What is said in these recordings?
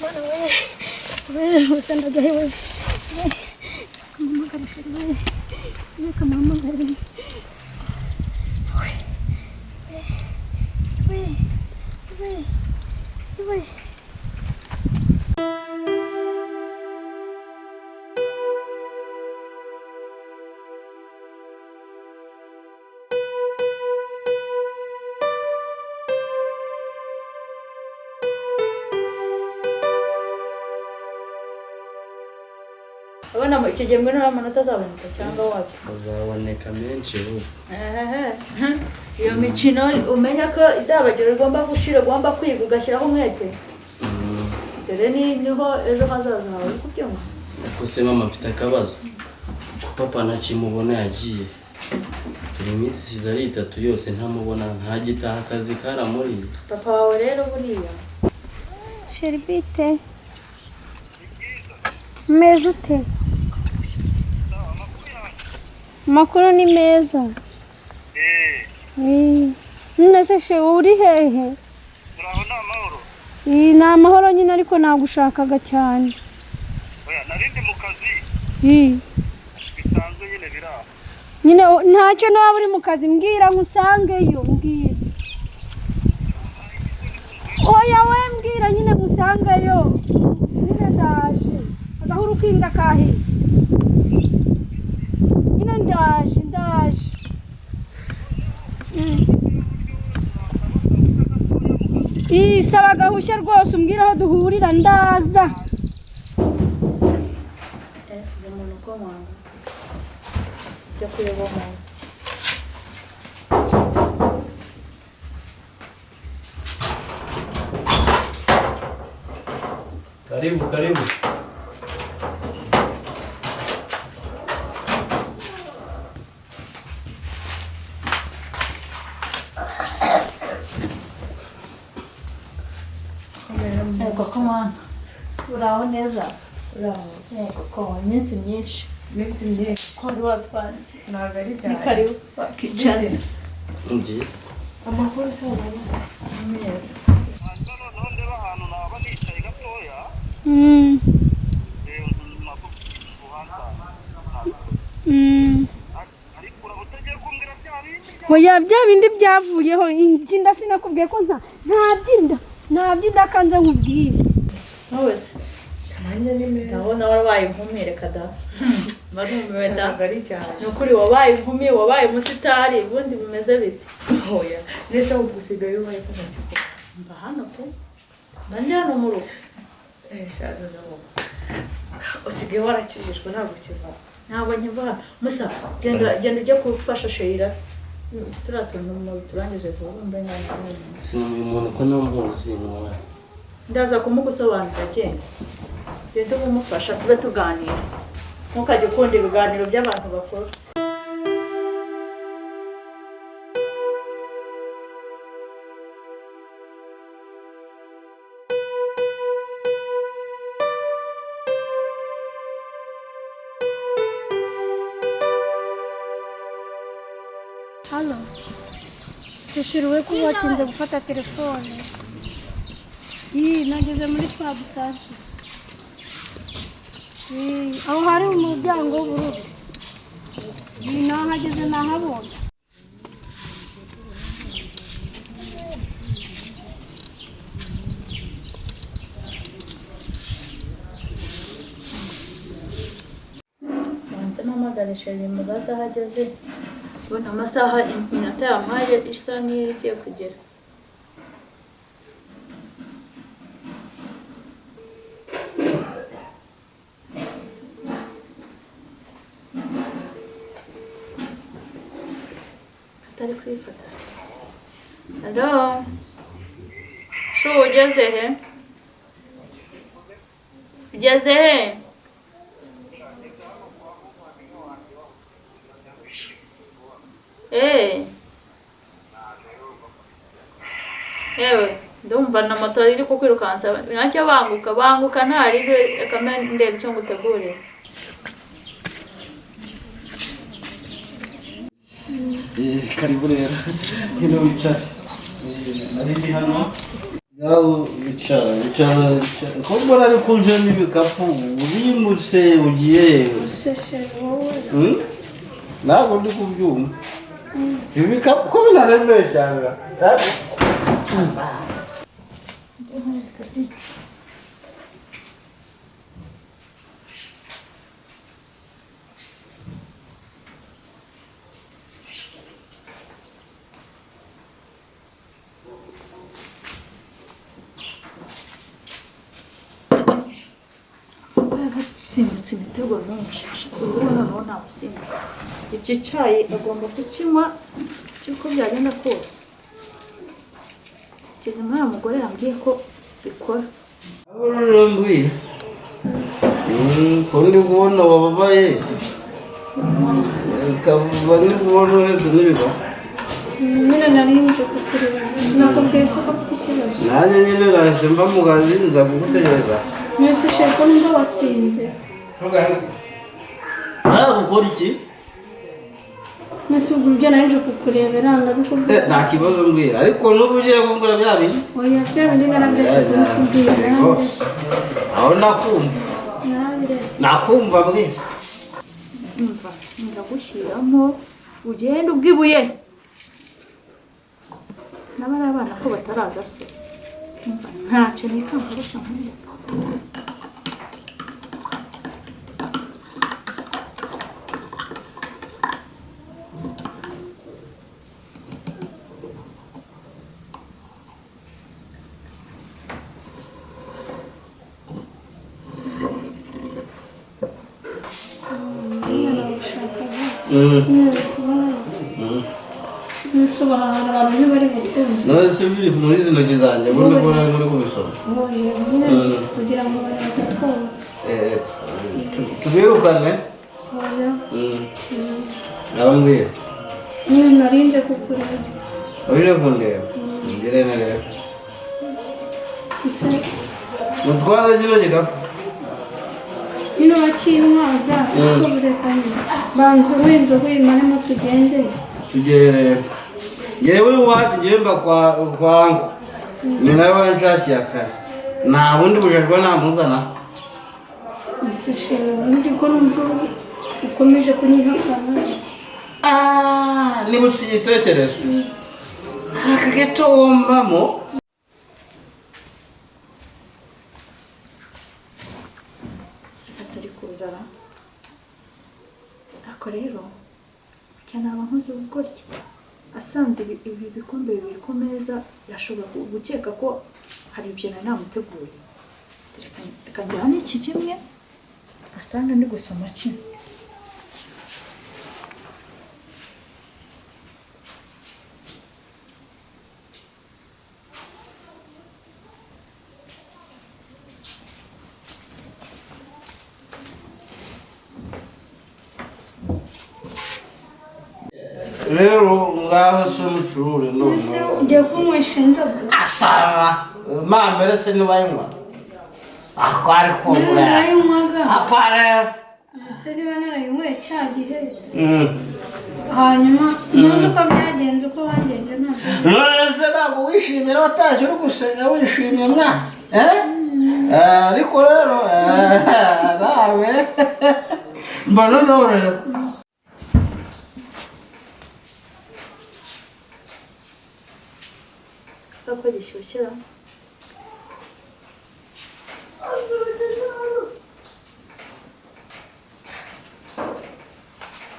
Mana we, we usa ndagahe we. Kamuhamagare chéri we. We kamuhamagare. We we we. Abona icyo gihe mbona amanota azaboneka cyangwa wapi? Azaboneka menshi ubu. Ehehe. Iyo mikino umenya ko idabagiro rigomba gushira, ugomba kwiga ugashyiraho umwete. Dore ni niho ejo hazaza hawe uri kubyumva. Ariko se mama, mfite akabazo ko papa ntakimubona, yagiye turi iminsi isize ari 3 yose ntamubona, ntagitaha, akazi karamuriye. Papa wawe rero buriya. Chéri bite? Umeze ute? Amakuru ni meza. None se chéri uri hehe? Uraho, ni amahoro? Ni amahoro nyine, ariko nagushakaga cyane. Oya, nari ndi mu kazi. Bisanzwe nyine biri aho. Nyine ntacyo waba uri mu kazi, mbwira nkusangeyo, mbwira. Oya we, mbwira nyine nkusangeyo. Nyine ndaje. Agahuru k'imbwa kahiye. Nyine ndaje, ndaje. Saba agahushya rwose, umbwire aho duhurira ndaza. Uyu muntu uko mwanga byo kureba umuntu. Karibu, karibu. Yego ko mwana. Uraho neza? Uraho. Yego ko iminsi myinshi. Iminsi myinshi. Ko wari watwanze. Ntabwo ari Ni cyane. karibu wakicara. Ngize. Amakuru se ubusa? Neza. Hanyuma noneho ndeba ahantu naba nicaye gatoya. Ariko uraba utagiye kumbwira bya bindi. Oya, bya bindi byavuyeho iby'inda, sinakubwiye ko nta by'inda, nta by'inda kanze nkubwire. Wowe se? Nanjye ni meza. Ndabona warabaye inkumi, reka da. Barumiwe da. Ntabwo ari cyane. Ni ukuri wabaye inkumi, wabaye umusitari, ubundi bimeze bite? Oya, ndetse ahubwo usigaye ubaye ko ntakikora. Mba hano pe. Mba ndi hano mu rugo. Sha noneho usigaye warakijijwe, ntabwo ukiva. Ntabwo nkiva hano. Musa, genda genda ujye gufasha Sheila. Turiya tuntu mu turangize vuba mbe nganira. Sinzi uyu muntu ko ntamuzi, ni uwahe? Ndaza kumugusobanurira, genda. Genda umufasha tube tuganira. Ntukajye ukunda ibiganiro by'abantu bakuru. Halo. Chéri we, kuba watinze gufata telefone. Nageze muri twa dusanzwe. Aho hari umuryango w'ubururu. Nahageze nahabonye. Banze mpamagare Chéri mubaze aho ageze. Ubona amasaha iminota yampaye isa n'iyo igiye kugera. Atari kuyifata se. Hello. Shu, ugeze he? Ugeze he? Yewe, ndumva na moto iri kukwirukansa, nacyo banguka, banguka ntaribe, reka mbe ndebe icyo ngutegurira. Karibu rero, ngwino wicare. Nari ndi hano. Ngaho icara, icara, icara. Ko mbona ariko uje n'ibikapu, urimutse ugiye he? Se chéri, wowe. Ntabwo ndi kubyumva. Ibi bikapu ko binaremeye cyane. Simbutse imitego myinshi, ubu noneho ntawusimbuka. Iki cyayi agomba kukinywa cy'uko byagenda kose. Kizima uriya mugore yambwiye ko bikora. Aho rero mbwira. Ko ndi kubona wababaye. Ukaba ndi kubona uhetse n'ibikapu. Nyine nari nje kukureba, sinakubwiye se ko mfite ikibazo? Nanjye nyine nahise mva mu kazi nza kugutegereza. Mwese chéri, ko numva wasinze? Ntabwo ukora iki? Mwese ubwo ibyo nari nje kukurebera ndabikubwira. Nta kibazo mbwira, ariko n'ubu ugiye kumbwira bya bintu. Oya, bya bindi narabiretse kubikubwira. Yego. Aho nakumva. Narabiretse. Nakumva mbwira. Umva, ndagushyiramo ugende ubwibuye n'abari abana ko bataraza se. Umva, ntacyo nikanga gushya nk'ubu. Nyine nagushakaga. Nyine kubona. Mwese ubu ahantu abantu ntibari bukumve. None se biri muri izi ntoki zanjye, ubundi mbona muri kubisoma. Oya, nyine kugira ngo abantu batatwumva. Tubirukane. Oya. Nawe mbwira. Nyine nari nje kukureba. Uje kundeba? Ngire na rero. Ese Mutwaze kino gikapu. nyine bakinkwaza ariko bureka nyine. Banza unywe inzoga uyimaremo tugende. Tugere rero. Ngewe iwacu ngewe mba kwa kwangu. Ni nawe wanshakiye akazi. Nta bundi bujajwa namuzana. Ese chéri, ubundi ko numva ukomeje kunyihakana? Ah, niba uciye igitekerezo. Hari akageto wombamo. Katari kuzara ariko rero burya naba nkoze ubugoryi, asanze ibi bikombe bibiri ku meza yashobora gukeka ko hari ibyo nari namuteguye. Reka njyane iki kimwe asanga ndi gusoma kino. Rero ngaho se umucurure none. Ese ugiye kunywesha inzoga? Asaba. Mambere se ntibayinywa. Ako ariko Nyine buriya. narayinywaga. Ako areba. Ese niba narayinyweye cya gihe, hanyuma ntuzi uko byagenze, uko bagenje ntabwo. None se ntabwo wishimira watashye uri guseka wishimye mwa? Ariko rero nawe mbona norohewe. Ko gishyushye ra.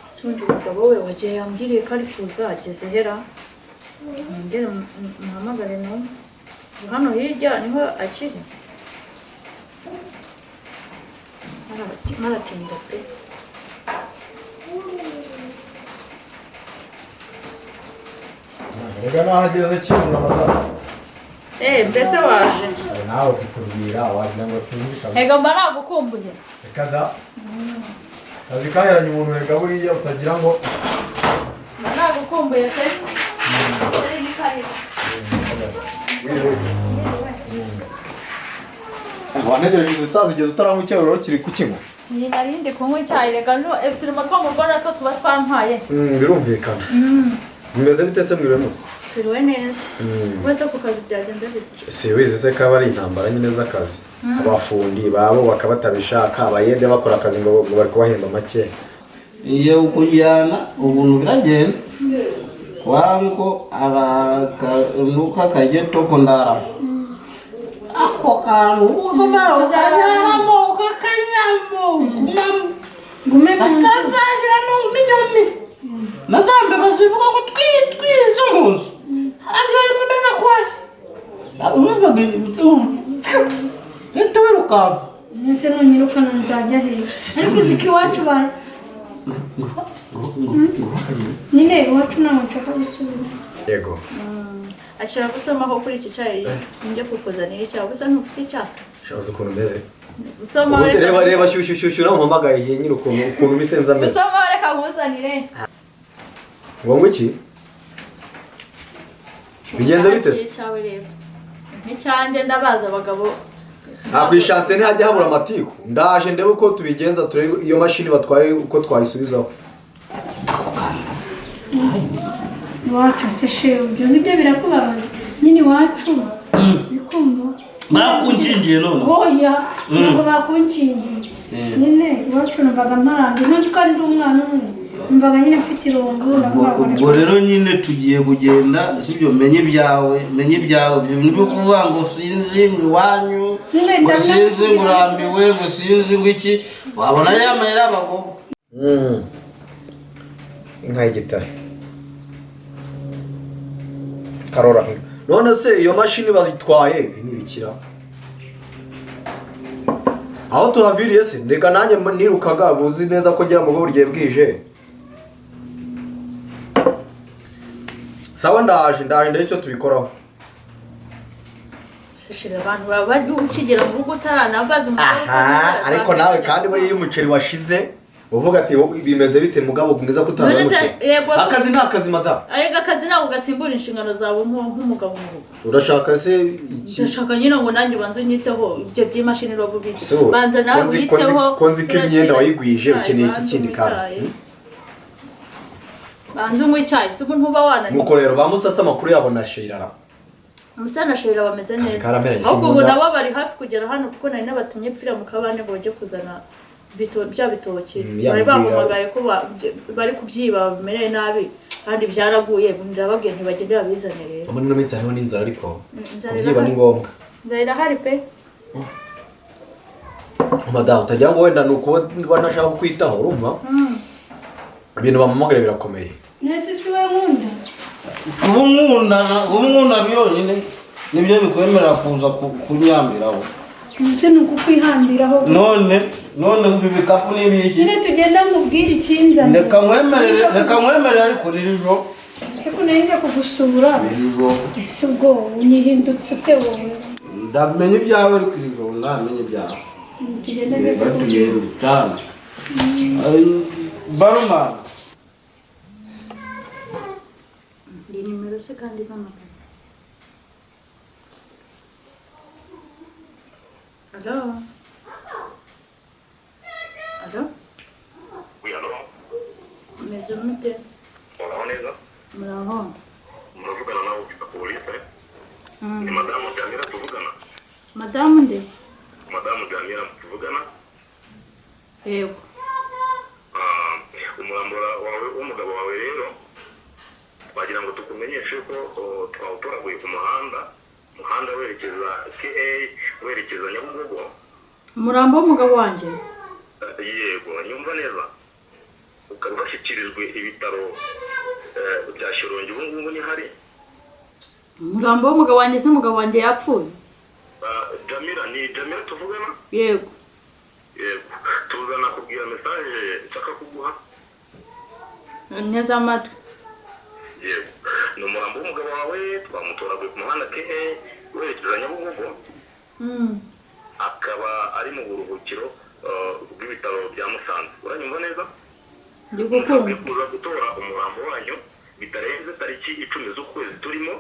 Ese ubundi umugabo we wagiye yambwiriye ko ari kuza ageze hera? Nongere muhamagare numve. Ubu hano hirya niho akiri. Maratinda pe. Reka nahageze kibura amata. Mbese waje? Nawe ukitubwira wagira ngo sinzi kabisa. Ego mba nagukumbuye. Reka da. Kazi kaheranye umuntu reka buriya utagira ngo Mba nagukumbuye pe. Wantegereje izi saa zigeze utaranywa icyayi rero kiri kukinywa. Ni narindi kunywa icyayi reka no turimo two mu rugo natwo tuba twampaye. Birumvikana. Bimeze bite se mwiriwe mute? Turiwe neza. Wese ku kazi byagenze bite? Si wize se kaba ari intambara nyine z'akazi. Abafundi babo bakabatabishaka, abayede bakora akazi ngo bari kubahemba make. Iyo kujyana ubuntu biragenda. Kwango arakanuka kageto kundara. Ako kantu ukomara ukanyaramo ukakanyamo Gume mu nzu. Atazagira n'inyoni. Nazambe bazivuga ngo twi twi zo mu nzu. Haragira rimwe kwaje. Urumva leta wirukanka. Ese nunyirukana nzajya hehe? Ariko uzi ko iwacu ba nyine iwacu ntabwo nshaka gusubira. Yego. Ashobora gusomaho kuri iki cyayi njye kukuzanira icyayi gusa ntufite icyaka. Shabuze ukuntu umeze. Usoma Ubuse reba reba shyushyu shyushyu nawe umpamagaye nyine ukuntu misenza ameze. Usoma reka nkuzanire. Ngo ngo iki? Bigenze bite? Icyawe rero. Nk'icyanjye ndabaza abagabo. Nakwishatse ntihajya habura amatiku. Ndaje ndebe uko tubigenza turebe iyo mashini batwaye uko twayisubizaho. Iwacu se shewe ibyo ngibyo birakubabaza. Nyine iwacu bikumva. Bakunkingiye none. Oya, ntabwo bakunkingiye. Nyine iwacu numvaga mparambiwe ntuzi ko ari umwana umwe. Numvaga nyine mfite irungu. Ubwo rero nyine tugiye kugenda sibyo menye ibyawe ibyo bintu byo kuvuga ngo sinzi ngo iwanyu ngo sinzi ngo urambiwe ngo sinzi ngo iki wabona ari amayeri abagabo. Inka y'igitare Karora. None se iyo mashini bayitwaye ni ibikira aho tuhaviriye se ndeka nanjye nirukaga buzi neza ko ngira mu rugo burigihe bwije. Sawa ndaje ndebe icyo tubikoraho. Shishira abantu baba bari ukigera mu rugo utaranabaza umugabo. Aha, ariko nawe kandi buriya iyo umuceri washize uvuga ati bimeze bite mugabo mwiza kutaza umuceri. Akazi ni akazi madam. Ariko akazi ntabwo gasimbura inshingano zawe nk'umugabo mu rugo. Urashaka se iki? Ndashaka nyine ngo nanjye ubanze unyiteho ibyo by'imashini robo bite. Banza nawe uyiteho. Konzi ko imyenda wayigwije ukeneye iki kindi kandi. Banza unywe icyayi se ubu ntuba wananiwe. Nuko rero ba Musasa amakuru yabo na Sheila. Musa na Sheila bameze neza. Ahubwo ubu nabo bari hafi kugera hano kuko nari nabatumye pfira mu kabande ngo bajye kuzana bya bitoki. Bari bampamagaye ko bari kubyiba bamereye nabi kandi byaraguye ndababwiye ntibagende babizane rero. Muri no minsi hariho n'inzara ariko kubyiba ni ngombwa. Inzara irahari pe. Madamu utagira ngo wenda ni uko nashaka kukwitaho urumva? Ibintu bamamagara birakomeye. Nese si we nkunda. Kuba byonyine nibyo bikwemerera kuza kunyambiraho. Ese ni ukukwihambiraho. None ibi bikapu ni ibiki? Nyine tugenda nkubwire ikinzanye. Reka nkwemerere ariko nijoro. Ese ko nari ngiye kugusura. Nijoro. Ese ubwo unyihindutse ute wowe? Ndamenya ibyawe ariko nijoro ndamenya ibyawe. Tugenda cyane. Barumana. Ni nimero se kandi mpamagara. Alo. Alo. Oui, alo. Meze mute? Muraho neza? Muraho. Muravugana nawe ufite polisi? Ni madamu Jamila tuvugana. Madamu nde? Madamu Jamila tuvugana. Yego. Umurambo wawe w'umugabo wawe rero wagira ngo tukumenyeshe ko twawutoraguye ku muhanda werekeza KA werekeza Nyabugogo. Umurambo w'umugabo wanjye? Yego, nyumva neza. Ukaba washyikirijwe ibitaro bya Shyorongi ubu ngubu ni hari. Umurambo w'umugabo wanjye se umugabo wanjye yapfuye? Jamila, ni Jamila tuvugana? Yego. Yego, tuzana kubwira message nshaka kuguha. Nteze amatwi. Yego, ni umurambo w'umugabo wawe twamutoraguye ku muhanda KA werekeza Nyabugogo. Akaba ari mu buruhukiro bw'ibitaro bya Musanze. Uranyumva neza? Ndi gukumva. Kuza gutora umurambo wanyu bitarenze tariki 10 z'ukwezi turimo.